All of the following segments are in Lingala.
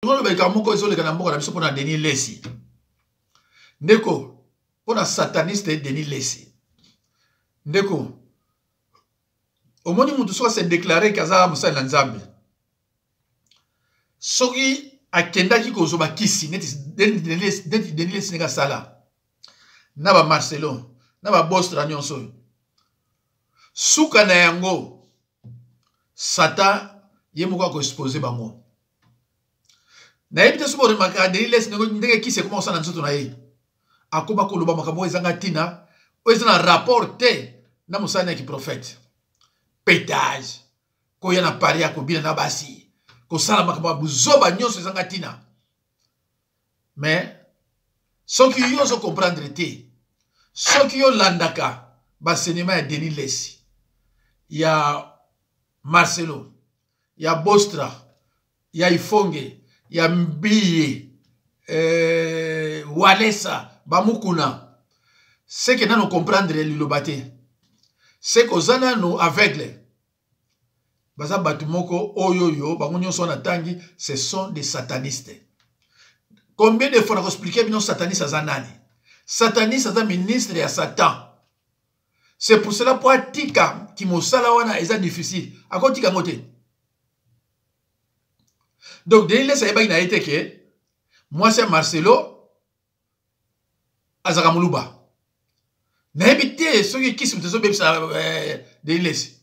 Oloba likambo moko ezoleka na mboka na biso mpona Denis Lesi. Ndeko, mpona sataniste Denis Lesi. Ndeko, omoni mutu soki ase déclare ke aza mosali na Nzambe. Soki akendaki kozwa bakisi neti Denis Lesi ndenge asala na ba Marcelo na ba Bostra nyonso oyo suka na yango Satan ye moko ako expose bango. Nayebi te soki oremarkaka Denis Lessie ndenge kisi ekoma kosala na nzoto na ye. Akoma koloba makambo oyo ezanga ntina, oyo eza na rapport te na mosala na ya kiprofete. Petage, koya na Paris ya kobina na basi, kosala makambo ya buzoba nyonso ezanga ntina. Mais soki yo ozo comprendre te, soki yo landaka ba cinéma ya Denis Lessie, ya Marcelo, ya Bostra, ya Ifonge, ya Mbiye, eh, Walesa, Bamukuna, seke nano comprendre liloba te, seke oza nano aveugle. Baza bato moko oyo oyo bango nyonso wana tangi, ce sont des satanistes. Combien de fois nako expliquer bino sataniste aza nani? Sataniste aza ministre ya Satan. C'est pour cela po atika kimosala wana eza difficile. Akotika yango te. Donc Denis Lessie ayebaki na ye te ke mwasi ya Marcelo azalaka moluba. Nayebi te soki kisi moto ezobebisa eh, Denis Lessie.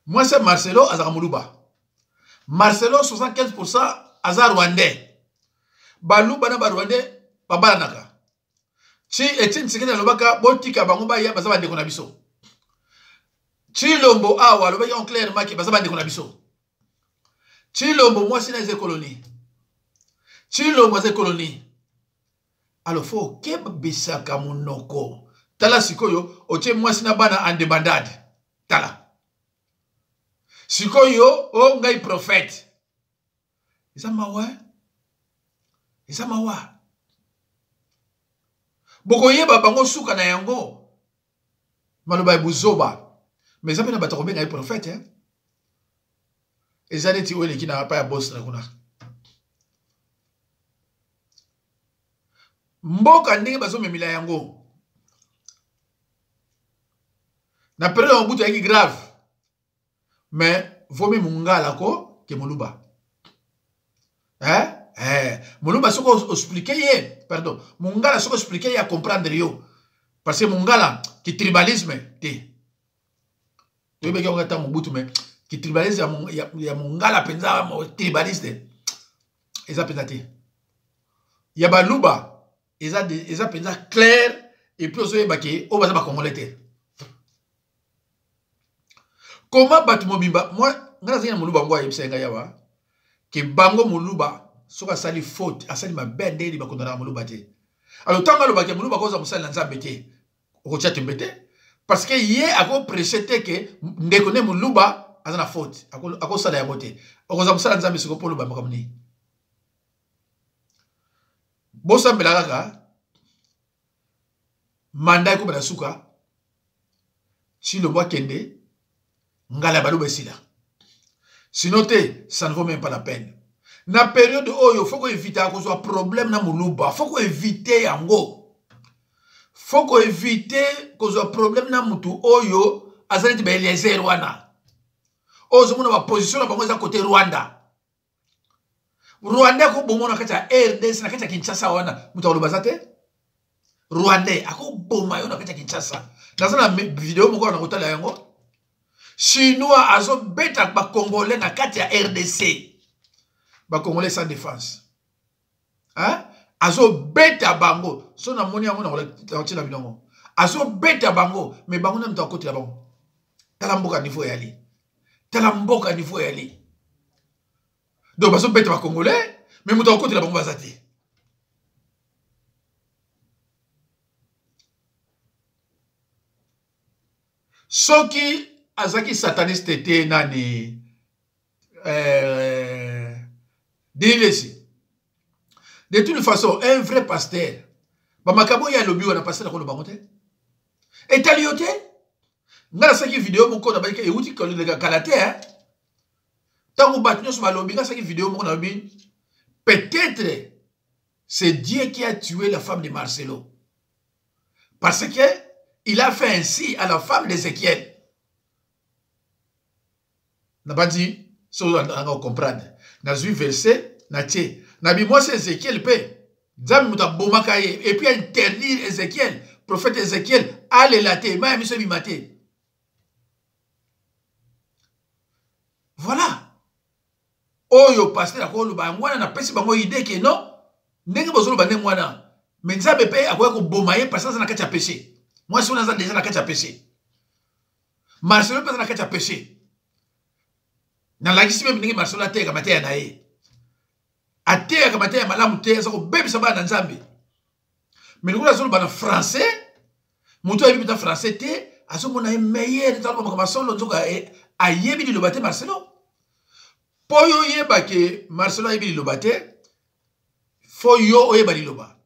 Mwasi ya Marcelo azalaka moluba. Marcelo 75% aza rwandais. Baluba na ba rwandais babalanaka. Ti Etienne Tshisekedi alobaka botika bango baya baza bandeko na biso. Tshilombo awa alobaki en clairement ke baza bandeko na biso. Tshilombo mwasi na eza colonie. Tshilombo aza colonie. Alors faut okebisaka monoko. Tala sikoyo otie mwasi na bana en debandade. Tala. Sikoyo o oh, ngai prophète. Eza mawa. Eza mawa. Bokoyeba bango suka na yango. Maloba ya buzoba. Mais eza pe na bato kobenga ye prophète hein. Eza neti oyo eleki na pa ya boss na kuna. Mboka ndenge bazomemela yango. Na periode ya Mobutu ayaki grave. Mais vomi mungala ko ke moluba. Hein? Eh, moluba soko expliquer ye, pardon. Mungala soko expliquer ye a comprendre yo. Parce que mungala ki tribalisme te. Toyebaki yango ata Mobutu mais ki tribalisme ya, ya, ya mungala penza tribaliste eza penza te. Ya baluba eza eza penza clair et puis ozoyeba ke oyo baza ba congolais te. Koma bato mobimba moi nga nazali na moluba ngo ayebisa ngai awa ke bango moluba soki asali faute asali mabe ndenge bakondanaka moluba te. Alors ntango alobaki moluba akozwa mosali na Nzambe te, okotia tembe te parce que ye akoprêche te ke ndeko nde moluba aza na faute, akosala yango te. Okozwa mosali na Nzambe sikoyo mpo oloba makambo nini? Bosambela kaka mandat ekoma na suka, Tshilombo akende ngala ya baluba esila. Sinon te, ça ne vaut même pas la peine. Na période oyo faut ko éviter kozwa problème na moluba, faut ko éviter yango. Faut ko éviter kozwa problème na mutu oyo aza neti ba Eliezer wana. Oyo ozomona ba position na bango eza côté Rwanda. Rwandais akoboma na kati ya RDC na kati ya Kinshasa wana moto akoloba aza te. Rwandais akoboma yo na kati ya Kinshasa. Naza na video moko wana kotala yango. Chinois azobeta ba Congolais na kati ya RDC. Ba Congolais sans défense. Hein? Azobeta bango. So na moni yango na kotina binongo. Azobeta bango mais bango na moto akotela bango. Tala mboka niveau yali. Tala mboka niveau yali. Donc bazobeta ba Congolais mais moto akotela bango baza te. Soki azaki sataniste te nani Denis Lessie. De toute façon, un vrai pasteur, ba makambo ya lobi wana pasteur akoloba bango te. Etali yo te. Nga nasalaki video moko na balika euti koleka kala te hein. Tango bato nyonso balobi, nga nasalaki video moko nalobi. Peut-être c'est Dieu qui a tué la femme de Marcelo. Parce que il a fait ainsi à la femme d'Ézéchiel. Nabandi, so on comprendre. Nazui verset, natie. Nabi moi c'est Ézéchiel pe. Nzambe moto abomaka ye et puis interdire Ézéchiel, prophète Ézéchiel alela te, mai ya miso ebima te. Voilà. Oyo pasteur akoloba yango wana, napesi bango idée ke non, ndenge bozoloba ndenge wana, mais Nzambe mpe akoya koboma ye parce aza na kati ya péché. Mwasi wana aza déjà na kati ya péché. Marcelo mpe aza na kati ya péché. Nalakisi meme ndenge Marcelo ateyaka mateya na ye. Ateyaka mateya malamu te, aza kobebisa bana na Nzambe. Mais lokola azoloba na français, moto ayebi mpenza français te, azomona ye meilleur, eza aloba makambo solo, nzoka ayebi liloba te Marcelo. Mpo yo oyeba ke Marcelo ayebi liloba te, fo yo oyeba liloba.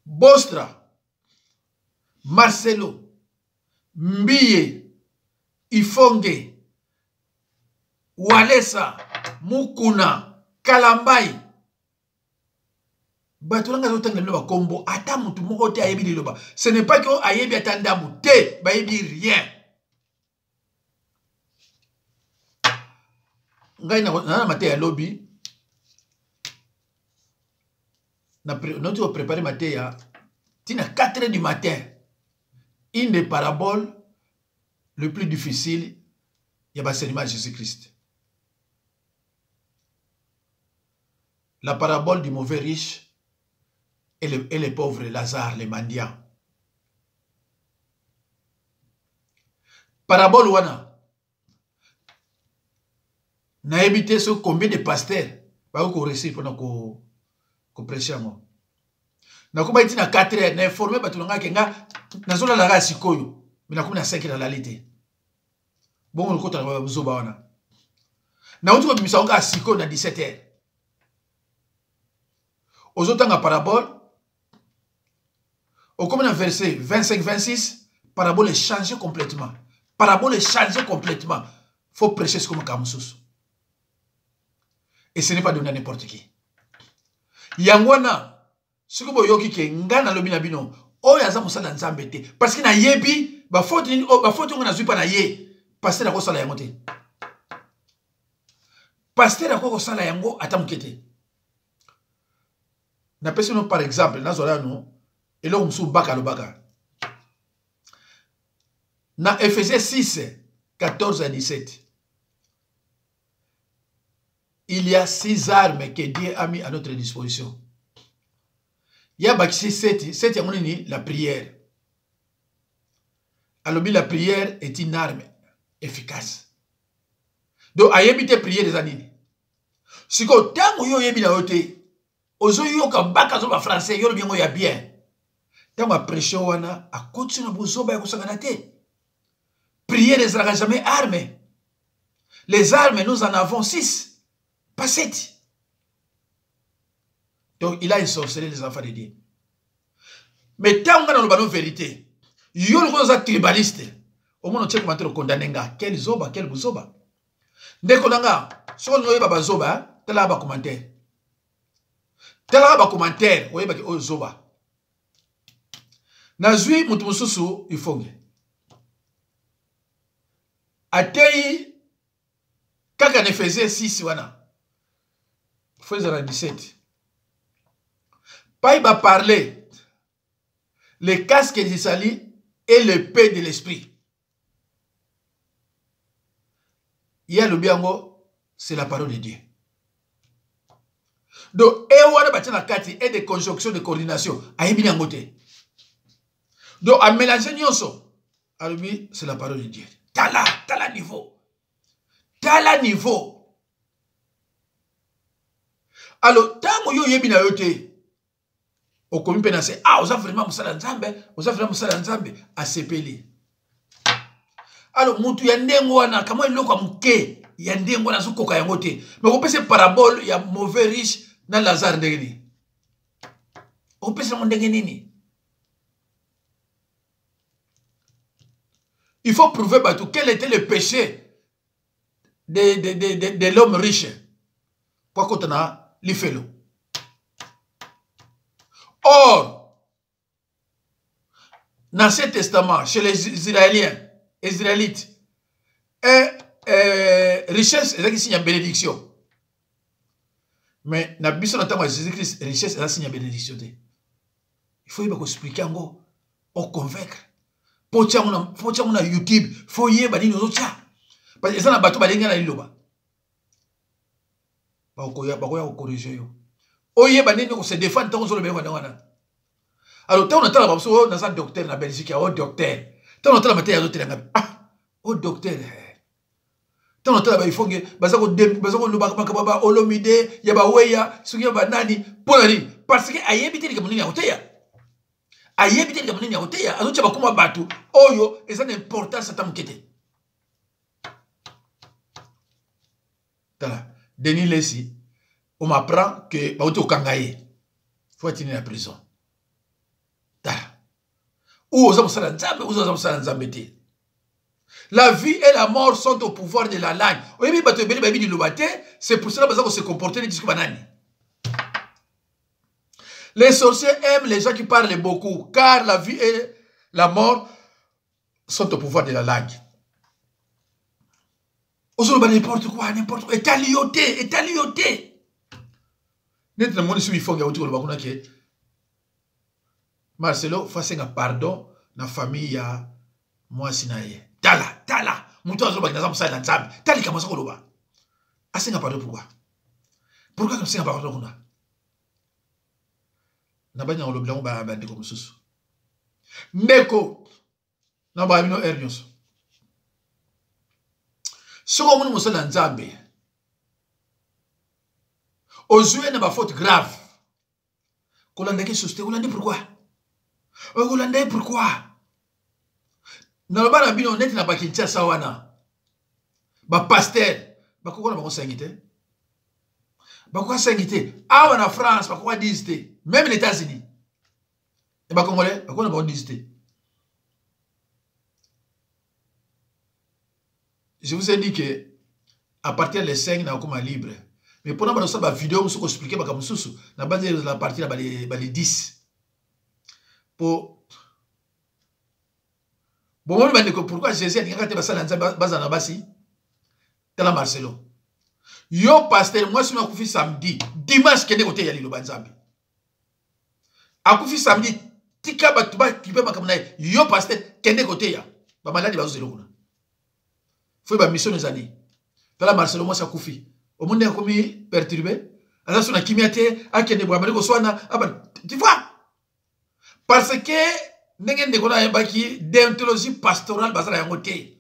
Bostra, Marcelo, Mbiye, Ifonge, Walesa, Mukuna, Kalambai, bato nanga azotanga bino bakombo, ata motu moko te ayebi liloba. Ce n'est pas que ayebi ata ndambu te, bayebi rien. Ngai naza na mateya ya lobi, nauti koprépare mateya ntina 4 heures du matin, une des paraboles le plus difficile ya baenseignement ya Jésus-Christ, la parabole du mauvais riche et le pauvre Lazare, le mendiant. Parabole wana nayebi te soki combien de pasteurs bakoki koréussir mpona koprêche yango. Nakomaki ntina 4 heures na informe bato na ngai ke nga nazolala kaka sikoyo, me nakomi na 5 heures nalali te. Bongo lokota na bazoba wana nauti kobimisa yango kaka sikoyo na 17 heures. Ozotanga parabole, okomi na verset 25 26, parabole echange complètement, parabole echange complètement. Faut prêcher sikoyo makambo mosusu, et ce n'est pas donné à n'importe qui. Yango wana soki boyoki ke nga nalobi na bino oyo aza mosala ya Nzambe te, parce que nayebi bafaute nini, oyo bafaute ngo nazwi mpa na ye. Pasteur akosala yango te, pasteur akoki kosala yango ata moke te. Napesi bino par exemple, nazwa nanu eloko mosusu baka alobaka na Ephésiens 6 14 à 17: il y a 6 armes que Dieu a mis à notre disposition. Ya bakisi 7, 7 yango nini? La prière. Alobi la prière est une arme efficace. Donc ayebi te prière eza nini. Sikoyo ntango yo oyebi na yo te, ozoyoka baka azoba français, yo olobi yango ya bien. Ntango apression wana akotisi na bozoba ya kosakana te. Prière ezalaka jamais arme. Les armes, nous en avons 6, pas 7. Donc, il a ensorcelé les enfants de Dieu. Mais tant qu'on a la vérité, yo le tribaliste, au moins on check comment condamner nga. Quel zoba, quel buzoba. Ndeko nanga, soki olingi oyeba bazoba, tala ba commentaire. Tala ba commentaire, oyeba ke oyo zoba. Nazwi mutu mosusu ifonge. Atei kaka na Ephésiens 6 wana. Faut ezala 17. Pai ba parler le casque du salut et l'épée de l'esprit. Ye alobi yango, c'est la parole de Dieu. Donc, e wana batia na kati e de conjonction de coordination, ayebi yango te. Donc, a mélanger nyonso. Alobi c'est la parole de Dieu. Tala, tala niveau. Tala niveau. Alors, tango yo yebi na yo te, okomi mpe na se, ah, oza vraiment mosala Nzambe, oza vraiment mosala Nzambe, asepeli. Alors, mutu ya ndenge wana, kamwa eloko ya moke ya ndenge wana azokoka yango te. Mais okopesa parabole ya mauvais riche na Lazare ndenge nini? Okopesa yango ndenge nini? Il faut prouver bato quel était le péché de l'homme riche po akota na lifelo. Or, n'Ancien Testament, chez les Israéliens, Israélites, et, richesse ezalaki signe ya bénédiction. Mais na biso na ntango ya Jésus-Christ, richesse eza signe ya bénédiction te. Il faut yeba koexplike yango, oconvaincre. Po otya yango na YouTube, faut yeba nini ozotya. Parce que eza na bato balingi na liloba. Bakoya kocorrige yo. Oyeba nini kose défendre ntango ozoloba yango wana. Alors ntango natala bamosusu, oyo naza docteur na Belgique, oyo docteur. Ntango natala mateya azotela ngai, ah, oyo docteur. Ntango natala baifonge baza koloba makambo ya baolomide, ya baweya, soki ya banani, mpo na nini? Parce que ayebi te likambo nini ya koteya. Ayebi te likambo nini ya koteya, azotia bakoma bato oyo eza na importance ata moke te. Tala, Denis Lessi, on m'apprend que bauti kokanga ye. Faut atini na prison. Tala. Ou oza mosala Nzambe, ou oza mosala Nzambe te. La vie et la mort sont au pouvoir de la langue. Oyebi bato ebele bayebi liloba te, c'est pour cela baza ko se comporter neti soki banani. Les sorciers aiment les gens qui parlent beaucoup, car la vie et la mort sont au pouvoir de la langue. Ozoloba n'importe quoi, n'importe quoi. Etali yo te, etali yo te. Neti namoni soki ifonge auti koloba kuna ke Marcelo faut asenga pardon na famille ya mwasi na ye. Tala, tala, moto azoloba naza mosali na Nzambe. Tala likambo aza koloba. Asenga pardon pourquoi? Pourquoi asenga pardon kuna? Na bani na kolobela yango bandeko mosusu. Ndeko, na ba bino heure nyonso. Soki omoni mosali na Nzambe, ozwi ye na ba faute grave, kolanda ye susu te, kolanda ye pourquoi? Okolanda ye pourquoi? Naloba na bino neti na ba Kinshasa wana, ba pasteur bakoka na bango 5 te, bakoka 5 te. Awa na France bakoka 10 te, même les États-Unis. Et ba Congolais bakoka na bango 10 te. Je vous ai dit que à partir des 5 na okoma libre. Mais pour na ba vidéo musu ko expliquer ba mususu na base de la partie ba les 10. Po bomoni bandeko pourquoi Jésus alingaka te basala Nzambe bazala na basi? Tala Marcelo. Yo pasteur mwasi no akufi samedi, dimanche kende koteya liloba Nzambe. Akufi samedi, tika bato bakipe makambo na ye. Yo pasteur kende koteya. Ba maladi bazozela kuna. Faut ba mission ezali. Tala Marcelo mwasi akufi. Omoni akomi perturbé. Aza so na kimia te, akende boye abandi koswana, aba, tu vois? Parce que ndenge ndeko na ayebaki déontologie pastorale bazala yango te.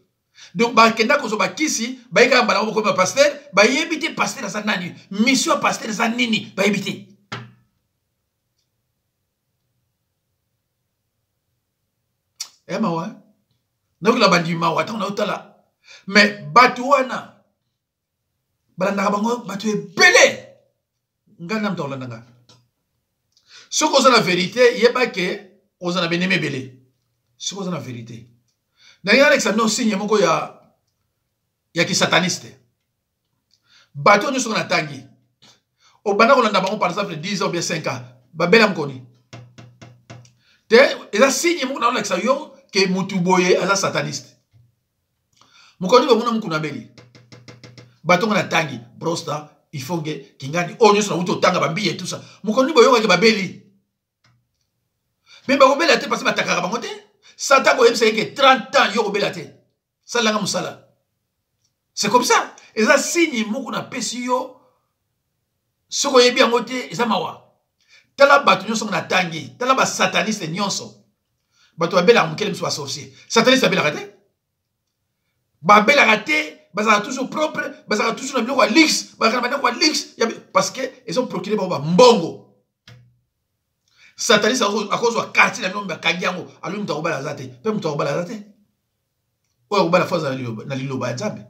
Donc bakenda kozwa bakisi, bayekaka mbala moko ba pasteur, bayebi te pasteur aza nani, mission ya pasteur eza nini, bayebi te. Eh mawa, nayoki bandi mawa ntango naotala, mais bato wana balandaka bango bato ebele. Ngai na moto akolanda nga. Soki oza na vérité, yeba ke oza na benemi ebele. Soki oza na vérité, ndenge nalekisa bino signe moko ya kisataniste. Bato nyonso soki natangi, obanda kolanda bango par exemple 10 ans ou bien 5 ans, babela mokoni te, eza signe moko naolakisa yo ke mutu boye aza sataniste. Mokoni bomona mokuna abeli. Bato nga natangi Brosta, Ifonge, Kingani, oyo nyonso nauti otanga bambiye tout ça. Mokoni boyokaki babeli. Mais bakobela te parce que batakaka bango te. Satan koyebisa ye ke 30 ans yo kobela te. Salanga mosala. C'est comme ça. Eza signe moko napesi yo. Soki oyebi yango te, eza mawa. Tala bato nyonso nga natangi, tala ba sataniste nyonso. Bato babelaka mokele miso ba sorcier. Sataniste abelaka te. Babelaka te, bazalaka toujours propre, bazalaka toujours na biloko ya luxe, bazalaka na bandako ya luxe, ya parce que ezo procurer bango ba mbongo. Sataniste akozwa quartier na bino bakangi yango, alobi moto akobala aza te, pe moto akobala aza te. Oyo akobala fo azala na liloba ya Nzambe.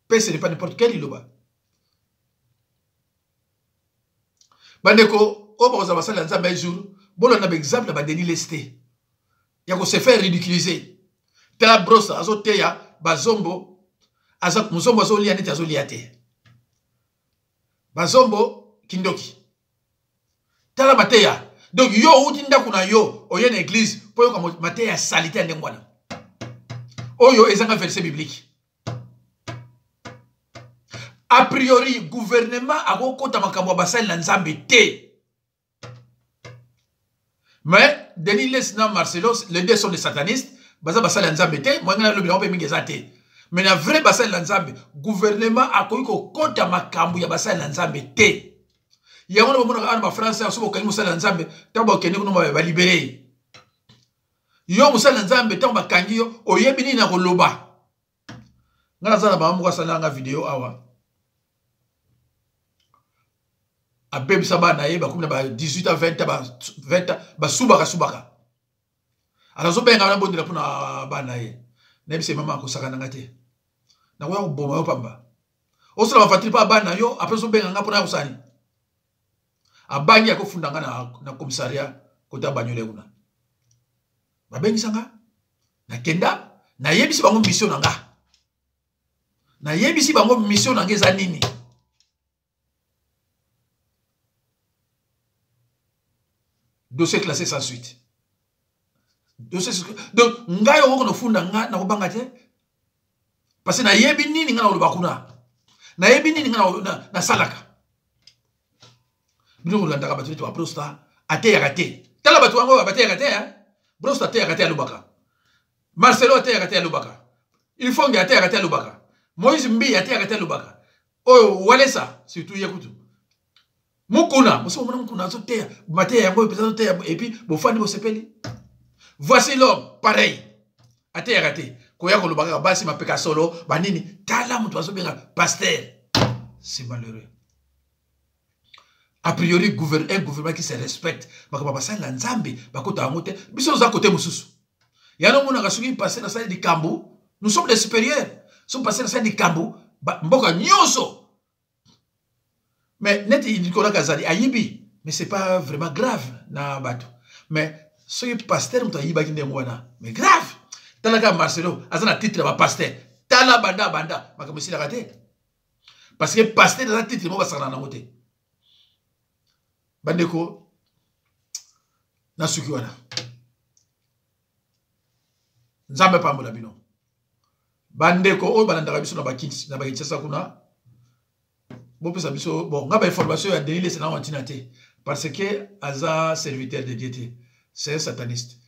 Pe ce n'est pas n'importe quel liloba. Bandeko, oyo bakozala basali ya Nzambe un jour, bolanda ba exemple ya ba Denis Lessie te. Ya ko se faire ridiculiser. Tala Brossa azoteya bazombo, aza mozombo azolia neti azolia te. Bazombo Kindoki. Tala mateya. Donc yo outi ndako na yo oye na église mpo yoka mateya ya salite ya ndenge wana oyo ezanga verset biblique. A priori gouvernement akokota makambo ya basali na Nzambe te. Mais Denis Lessie na Marcelo, les deux sont des satanistes, baza basali ya Nzambe te, moi ngai nalobi yango mpe mingi eza te. Mais na vrai basali na Nzambe, gouvernement akoki kokota makambo ya basali na Nzambe te. Yango na bomonaka awa na ba-Français, soki bokangi mosali na Nzambe, ntango bakende kuna balibere ye. Yo mosali na Nzambe, ntango bakangi yo, oyebi nini na koloba. Ngai naza na mama moko asalaka nga video awa. Abebisa bana na ye, bakomi na ba 18 à 20 ans, ba 20 ans, basubaka subaka. Azobenga na bondela mpona bana na ye. Nayebisa ye mama akosaka na nga te. Nakoya koboma yo pamba. Osala ba fatili pa bana na yo, après ozobenga nga mpona ya kosala nini? Abangi akofunda nga na commissariat kota Bagnolet kuna. Babengisa nga, nakenda, nayebisi bango mission na nga. Nayebisi bango mission na nga eza nini. Dossier classé sans suite. Dossier donc ngai okoki kofunda nga nakobanga te parce que nayebi nini nga nakoloba kuna, nayebi nini nga nasalaka. Bino kolandaka bato neti ba Brosta ateyaka te. Tala bato yango bateyaka te, hein? Brosta ateyaka te alobaka. Marcelo ateyaka te alobaka. Ifonge ateyaka te alobaka. Moïse Mbiye ateyaka te alobaka. Oyo Walesa surtout ye kutu. Mukuna, mosi omona Mukuna azoteya, mateya yango mpenza azoteya, et puis bofandi bosepeli. Voici l'homme, pareil. Ateyaka te. Koya koloba kaka basi mapeka solo, banini. Tala moto azobenga pasteur. C'est malheureux. A priori, un gouvernement qui se respecte, makambo basali na Nzambe, bakota yango te. Biso toza côté mosusu. Yango omonaka soki pasteur asali likambo, nous sommes des supérieurs. Soki pasteur asali likambo, mboka nyonso. Mais neti Nicolas Kazadi ayibi, mais c'est pas vraiment grave na bato. Mais soki pasteur moto ayibaki ndenge wana, mais grave. Tala kaka Marcelo, aza na titre ya ba pasteur. Tala banda banda, makambo esilaka te. Parce que pasteur aza titre moko basakana nango te. Bandeko, nasuki wana. Nzambe apambola bino. Bandeko oyo balandaka biso na Kinshasa kuna, bopesa biso bon nga ba information ya Denis Lessie na ntina te, parce que aza serviteur de Dieu te, c'est un sataniste.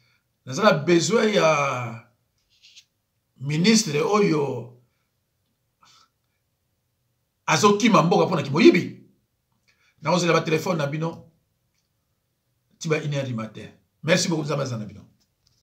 Naza na besoin ya ministre oyo azokima mboka mpona kimoyibi. Nakozela ba téléphone na bino ti ba une heure du matin. Merci beaucoup, Nzambe aza na bino.